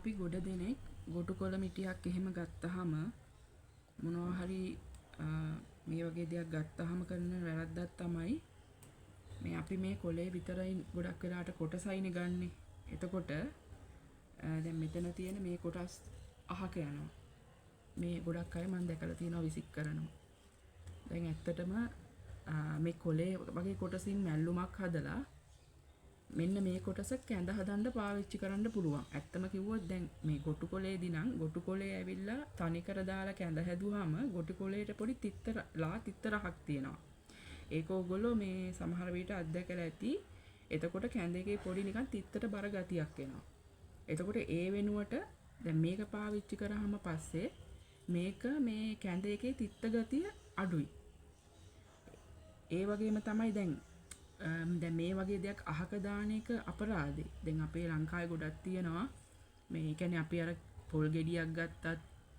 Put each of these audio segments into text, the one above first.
අපි ගොඩ දෙනෙක් ගොටු කොළ මිටියක් එහෙම ගත්තහම මොනවා හරි මේ වගේ දෙයක් ගත්තහම කරන වැරද්දක් තමයි මේ අපි මේ කොළේ විතරයි ගොඩක් වෙලාට කොටසයිනේ ගන්නෙ. එතකොට දැන් මෙතන තියෙන මේ කොටස් අහක යනවා. මේ ගොඩක් අය මම දැකලා තියෙනවා විසික් කරනවා. දැන් ඇත්තටම මේ කොළේ වගේ කොටසින් මැල්ලුමක් හදලා මෙන්න මේ කොටස කැඳ හදන්න පාවිච්චි කරන්න පුළුවන්. ඇත්තම කිව්වොත් දැන් මේ ගොටු කොළේදී නම් ගොටු කොළේ ඇවිල්ලා තනිකර දාලා කැඳ හැදුවාම ගොටු කොළේට පොඩි තිත්ත ලා තිත්ත රහක් තියෙනවා. ඒක ඕගොල්ලෝ මේ සමහර විට අත්දැකලා ඇති. එතකොට කැඳ එකේ පොඩි නිකන් තිත්තට බර ගතියක් එනවා. එතකොට ඒ වෙනුවට දැන් මේක පාවිච්චි කරාම පස්සේ මේක මේ කැඳ එකේ තිත්ත ගතිය අඩුයි. ඒ වගේම තමයි දැන් දැන් මේ වගේ දෙයක් අහක දාන එක අපරාධේ. දැන් අපේ ලංකාවේ ගොඩක් තියෙනවා මේ කියන්නේ අපි අර පොල් ගෙඩියක් ගත්තත්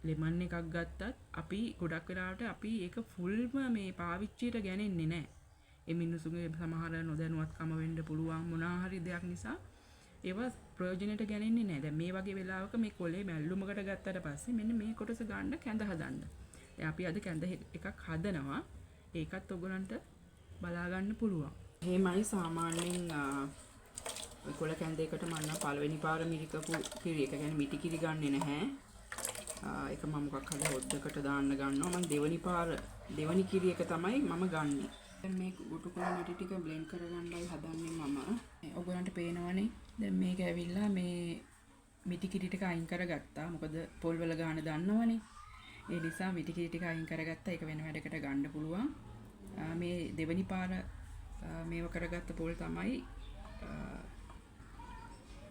ලෙමන් එකක් ගත්තත් අපි ගොඩක් වෙලාවට අපි ඒක ෆුල්ම මේ පාවිච්චියට ගැනෙන්නේ නැහැ. ඒ මිනිසුන්ගේ සමහර නොදැනුවත්කම වෙන්න පුළුවන් මොනවා හරි දෙයක් නිසා ඒවා ප්‍රයෝජනෙට ගැනෙන්නේ නැහැ. දැන් මේ වගේ වෙලාවක මේ කොලේ මැල්ලුමකට ගත්තට පස්සේ මෙන්න මේ කොටස ගන්න කැඳ හදන්න. දැන් අපි අද කැඳ එකක් හදනවා. ඒකත් ඔයගොල්ලන්ට බලා ගන්න පුළුවන්. එහෙමයි සාමාන්‍යයෙන් කොළ කැඳ එකට මම නම් පළවෙනි පාර මිරිකපු කිරි, ඒක කියන්නේ මිටි කිරි ගන්නෙ නැහැ. ඒක මම මොකක් හරි හොද්දකට දාන්න ගන්නවා. මම දෙවෙනි පාර දෙවෙනි කිරි එක තමයි මම ගන්නෙ. දැන් මේ ගොටු කොළ මිටි ටික බ්ලෙන්ඩ් කරගන්නයි හදන්නේ මම. ඔයගොල්ලන්ට පේනවනේ. දැන් මේක ඇවිල්ලා මේ මිටි කිරි ටික අයින් කරගත්තා. මොකද පොල් වල ගාන දන්නවනේ. ඒ නිසා මිටි කිරි ටික අයින් කරගත්තා. ඒක වෙන වැඩකට ගන්න පුළුවන්. මේ දෙවෙනි පාර මේව කරගත්ත පොල් තමයි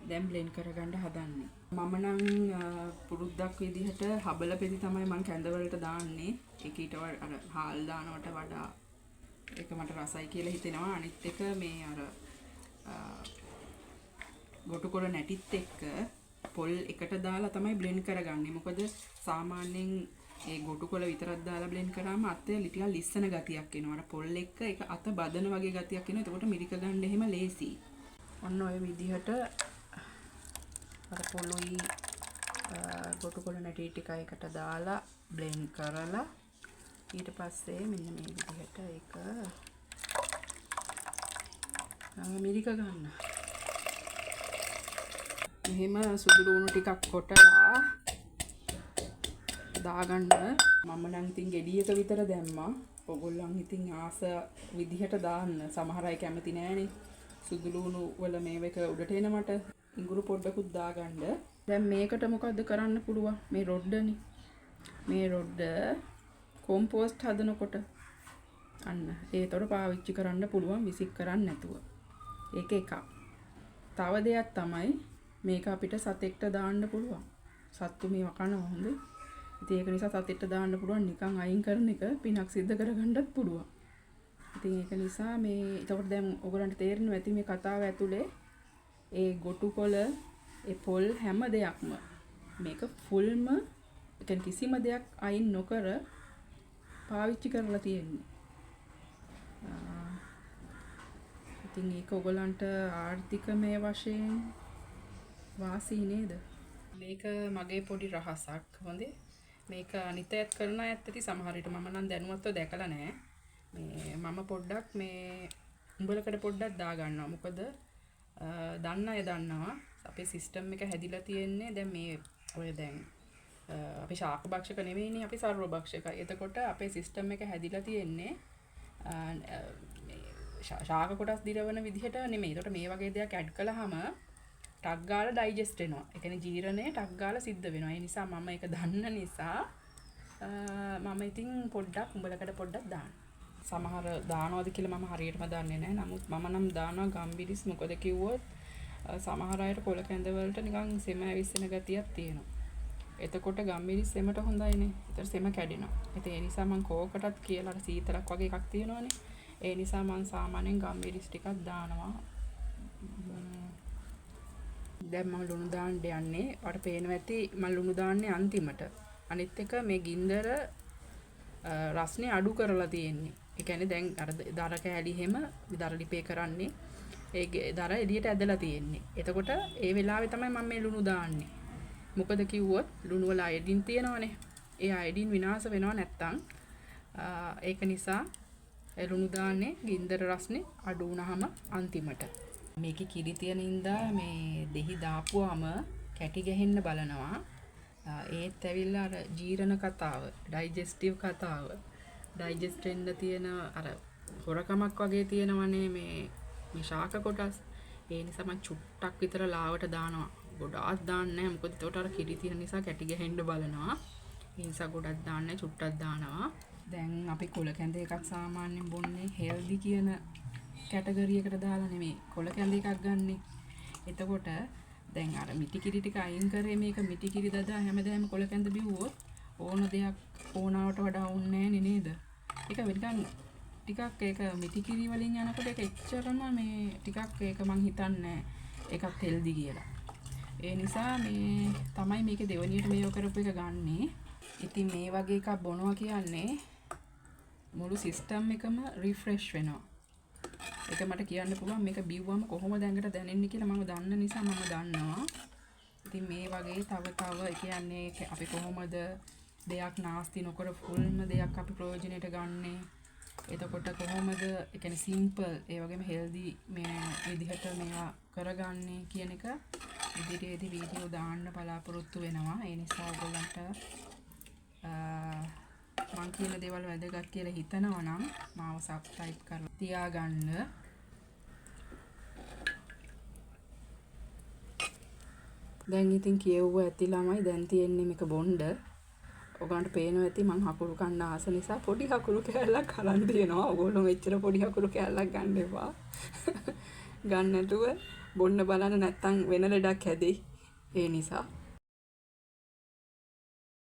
දැන් බ්ලෙන්ඩ් කරගන්න හදන්නේ. මම නම් පුරුද්දක් විදිහට හබල පෙති තමයි මං කැඳ වලට දාන්නේ. ඒක ඊට අර හාල් දානවට වඩා ඒක මට රසයි කියලා හිතෙනවා. අනිත් එක මේ අර ගොටු කොළ නැටිත් එක්ක පොල් එකට දාලා තමයි බ්ලෙන්ඩ් කරගන්නේ. මොකද සාමාන්‍යයෙන් ඒ ගොටු කොළ විතරක් දාලා බ්ලෙන්ඩ් කරාම අත ටිකක් ලිස්සන ගතියක් එනවා. අර පොල් එක්ක ඒක අත බදන වගේ ගතියක් එනවා. එතකොට මිරික ගන්න එහෙම ලේසි. ඔන්න ඔය විදිහට අර පොළුයි ගොටු කොළ නැටි ටික එකට දාලා බ්ලෙන්ඩ් කරලා ඊට පස්සේ මෙන්න මේ විදිහට ඒක මිරික ගන්න. මෙහෙම සුදු ලුණු ටිකක් කොටලා දාගන්න. මම නම් ඉතින් ගෙඩියක විතර දැම්මා. ඔයගොල්ලන් ඉතින් ආස විදිහට දාන්න. සමහර අය කැමති නෑනේ සුදු ලුණු වල මේව එක උඩට එනවට. ඉඟුරු පොඩ්ඩකුත් දාගන්න. දැන් මේකට මොකද්ද කරන්න පුළුවන්? මේ රොඩ්ඩනේ. මේ රොඩ්ඩ කොම්පෝස්ට් හදනකොට අන්න ඒතොර පාවිච්චි කරන්න පුළුවන් විසික් කරන්න නැතුව. ඒක එකක්. තව දෙයක් තමයි මේක අපිට සතෙක්ට දාන්න පුළුවන්. සත්තු මේවා කනවා හොඳේ. ඉතින් ඒක නිසා සතෙක්ට දාන්න පුළුවන්, නිකන් අයින් කරන එක පිනක් සිද්ධ කරගන්නත් පුළුවන්. ඉතින් ඒක නිසා මේ එතකොට දැන් ඔයගොල්ලන්ට තේරෙනවා ඇති මේ කතාව ඇතුලේ ඒ ගොටු කොළ ඒ පොල් හැම දෙයක්ම මේක ෆුල්ම ඒ කියන්නේ කිසිම දෙයක් අයින් නොකර පාවිච්චි කරලා තියෙන්නේ. ඉතින් ඒක ඔයගොල්ලන්ට ආර්ථිකමය වශයෙන් වාසි නේද? මේක මගේ පොඩි රහසක් හොඳේ. මේක අනිත් අයත් කරන අයත් ඇති සමහර විට. මම නම් දැනුවත්ව දැකලා නෑ. මේ මම පොඩ්ඩක් මේ උඹලකට පොඩ්ඩක් දාගන්නවා. මොකද දන්න අය දන්නවා අපේ සිස්ටම් එක හැදිලා තියෙන්නේ දැන් මේ ඔය දැන් අපි ශාක භක්ෂක නෙවෙයිනේ, අපි සර්ව භක්ෂකයි. එතකොට අපේ සිස්ටම් එක හැදිලා තියෙන්නේ මේ ශාක කොටස් දිරවන විදිහට නෙමෙයි. එතකොට මේ වගේ දෙයක් ඇඩ් කළාම ටක් ගාලා ඩයිජෙස්ට් වෙනවා. ඒ කියන්නේ ජීර්ණය ටක් ගාලා සිද්ධ වෙනවා. ඒ නිසා මම ඒක දන්න නිසා මම ඉතින් පොඩ්ඩක් උඹලකට පොඩ්ඩක් දානවා. සමහර දානවද කියලා මම හරියටම දන්නේ නැහැ. නමුත් මම නම් දානවා ගම්බිරිස්. මොකද කිව්වොත් සමහර අයට කොළ කැඳ වලට නිකන් සෙම ඇවිස්සෙන ගතියක් තියෙනවා. එතකොට ගම්මිරිස් සෙමට හොඳයිනේ. ඒතර සෙම කැඩෙනවා. ඉතින් ඒ නිසා මං කෝකටත් කියලා අර සීතලක් වගේ එකක් තියෙනවනේ. ඒ නිසා මං සාමාන්‍යයෙන් ගම්මිරිස් ටිකක් දානවා. දැන් මම ලුණු දාන්න යන්නේ. ඔයාලට පේනවා ඇති මං ලුණු දාන්නේ අන්තිමට. අනිත් එක මේ ගින්දර රස්නේ අඩු කරලා තියෙන්නේ. ඒ කියන්නේ දැන් අර දර කෑලි එහෙම දර ලිපේ කරන්නේ. ඒ දර එළියට ඇදලා තියෙන්නේ. එතකොට ඒ වෙලාවේ තමයි මම මේ ලුණු දාන්නේ. මොකද කිව්වොත් ලුණු වල අයඩින් තියෙනවනේ. ඒ අයඩින් විනාශ වෙනව නැත්තම් ඒක නිසා ලුණු දාන්නේ ගින්දර රස්නේ අඩු වුණාම අන්තිමට. මේකේ කිරි තියෙන හින්දා මේ දෙහි දාපුවාම කැටි ගැහෙන්න බලනවා. ඒත් ඇවිල්ලා අර ජීර්ණ කතාව, ඩයිජෙස්ටිව් කතාව, ඩයිජෙස්ට් වෙන්න තියෙන අර හොරකමක් වගේ තියෙනවනේ මේ මේ ශාක කොටස්. ඒ නිසා මං චුට්ටක් විතර ලාවට දානවා. ගොඩාක් දාන්නේ නැහැ. මොකද එතකොට අර කිරි තියෙන නිසා කැටි ගැහෙන්න බලනවා. ඒ නිසා ගොඩක් දාන්නේ නැහැ, චුට්ටක් දානවා. දැන් අපි කොළ කැඳ එකක් සාමාන්‍යයෙන් බොන්නේ හෙල්දි කියන කැටගරි එකට දාලා නෙමෙයි කොළ කැඳ එකක් ගන්නෙ. එතකොට දැන් අර මිටි කිරි ටික අයින් කරේ මේක මිටි කිරි දදා හැමදාම කොළ කැඳ බිව්වොත් ඕන දෙයක් ඕනාවට වඩා ඕනේ නෑනේ නේද? ඒක නිකන් ටිකක් ඒක මිටි කිරි වලින් යනකොට ඒක එච්චරම මේ ටිකක් ඒක මං හිතන්නේ ඒකත් හෙල්දි කියලා. ඒ නිසා මේ තමයි මේකේ දෙවනියට මේව කරපු එක ගන්නෙ. ඉතින් මේ වගේ එකක් බොනවා කියන්නේ මුළු සිස්ටම් එකම රිෆ්‍රෙෂ් වෙනවා. ඒක මට කියන්න පුළුවන් මේක බිව්වම කොහොමද ඇඟට දැනෙන්නේ කියලා මම දන්න නිසා මම දන්නවා. ඉතින් මේ වගේ තව තව ඒ කියන්නේ අපි කොහොමද දෙයක් නාස්ති නොකර ෆුල්ම දෙයක් අපි ප්‍රයෝජනෙට ගන්නෙ. එතකොට කොහොමද ඒ කියන්නේ සිම්පල් ඒ වගේම හෙල්දි මේ විදිහට මේවා කරගන්නේ කියන එක ඉදිරියේදී වීඩියෝ දාන්න බලාපොරොත්තු වෙනවා. ඒ නිසා ඔයගොල්ලන්ට මං කියන දේවල් වැදගත් කියලා හිතනවා නම් මාව සබ්ස්ක්‍රයිබ් කරලා තියාගන්න. දැන් ඉතින් කියෙව්ව ඇති ළමයි, දැන් තියෙන්නේ මේක බොණ්ඩ. ඔයගොල්ලන්ට පේනවා ඇති මං හකුරු කන්න ආස නිසා පොඩි හකුරු කෑල්ලක් අරන් තියෙනවා. ඔයගොල්ලෝ මෙච්චර පොඩි හකුරු කෑල්ලක් ගන්න එපා. ගන්න නැතුව බොන්න බලන්න, නැත්තම් වෙන ලෙඩක් හැදෙයි. ඒ නිසා